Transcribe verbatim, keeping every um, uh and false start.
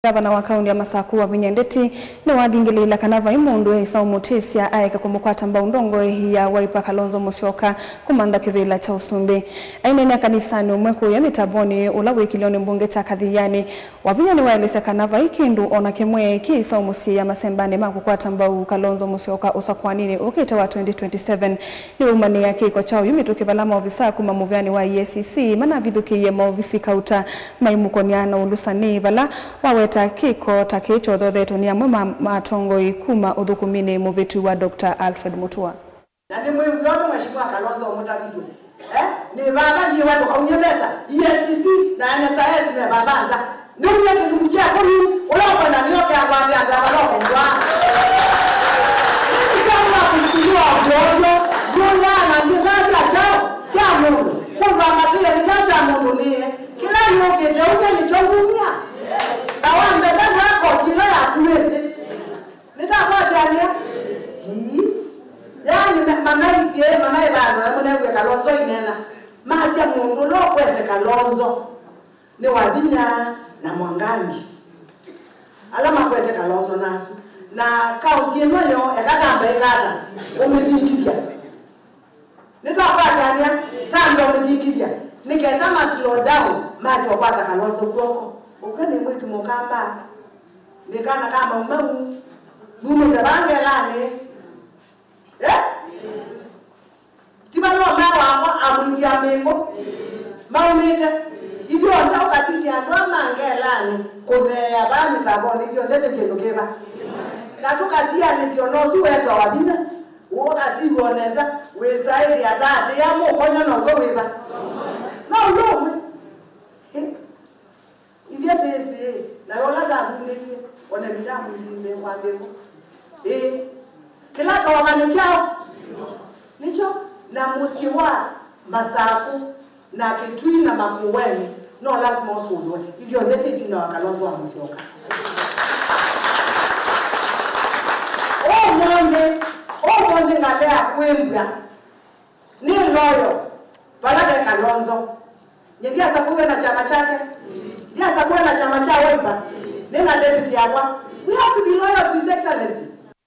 Ngavana wa kaũntĩ ya Masaku, Wavinya Ndeti, nĩwathingĩlĩĩla kana vai mũndũ eĩsa ũmũtĩsya aeke kũmũkwata mbau ndongoi ya Wiper, Kalonzo Musyoka, kũmantha kĩvĩla kya ũsumbĩ. Aineenea kanisanĩ ũmwe kũya mĩtambonĩ ũla wĩ kĩlĩonĩ mbunge kya Kathiani, Wavinya nĩwaelesya kana vai kĩndũ o na kĩmwe kĩĩsa ũmũsiĩĩa masembanĩ ma kũkwata mbau Kalonzo Mũsyoka ũsakũaninĩ ũkĩte wa twenty twenty-seven. Nĩwaumanĩĩa kĩko kya oyu mĩtũkĩ vala maovisaa kuma mũvĩanĩ wa E A C C manavithũkĩie maovisi kauta maimũkony'a na ũlusanĩ, vala waweta kĩko ta kĩĩ kyothothetwe nĩ amwe ma, ma atongoi kuma ũthũkũminĩ mũvĩtu wa Doctor Alfred Mutua. Na nĩmwĩw'e ũndũ Mheshimiwa Kalonzo ũmũtavisye. Eh? Nĩ vava ndiĩwa ndũkaumye mbesa. E A C C na N S I S me vava nza. Nĩumye kĩlungu kya ĩkũmi, ũla ũkwenda nĩyo kĩakwate andũ ava no kũmũtwaa. Nĩkĩkyauma kũsiliwa ovyo ovyo, ndũyaa na nthĩ saa sya kyaũ, sya mũndũ. Mũndũ ambatĩle nĩ kyaũ kya mũndũ nĩye. Kĩla nĩũkĩte umya nĩkyo ngumya. Na wambete record ĩla yaku wĩsĩ. Nĩtakwatĩanĩa? Ii. Yaani, ma-, manaisye, manaĩ vandũ na mũnew'e Kalonzo aineena. Masya mũndũ ũla ũkwete Kalonzo nĩ Wavinya na Mwangangi. Ala makwete Kalonzo nasu. Na kaunti ĩno yo, eka tambe ĩkata, ũmĩthingithya. Nĩtwakwatany'a, tamba ũmĩthingithya, nĩ kenda ma slow down, make ũkwata Kalonzo kw'oko. Ũkw'e nĩ mwĩtu mũkamba, nĩ kana ka maumau, numĩte vaa ngelanĩ. Eh? Ti vala ũmwe wakwa amwĩtia mbĩngũ, maumĩte. Ithyonthe ũkasisya andũ aa ma ngelanĩ, kũtheea vaa mĩtambonĩ, ithyonthe ti kĩndũ kĩva. Na tũkasianĩsya ona ũsu wetwa Wavinya. Ũkasiw'a o nesa, wĩsaĩthya ta atĩ ya mũkonyo now'o wĩva? No ũyũ ũmwe. Ithyĩ tĩsĩ, na yola tavundĩie, ona nĩndamwĩlile wambĩko. Ĩĩ, kĩla toka nĩ kyaũ? Nĩkyo, na mũsyĩ wa Masakũ. Na Kĩtui na Makueni, no lasima ũsũlwe. Ithyonthe ti ĩtina wa Kalonzo wa Mũsyoka. Ũmũnthĩ, ũmũnthĩ ngalea kwĩmbw'a nĩ loyal vala ve Kalonzo. Nye ndiasakũiwe na kyama kyake. Ndiasakũiwe na kyama kya Wiper. Nĩ na deputy yakwa. We have to be loyal to His Excellency.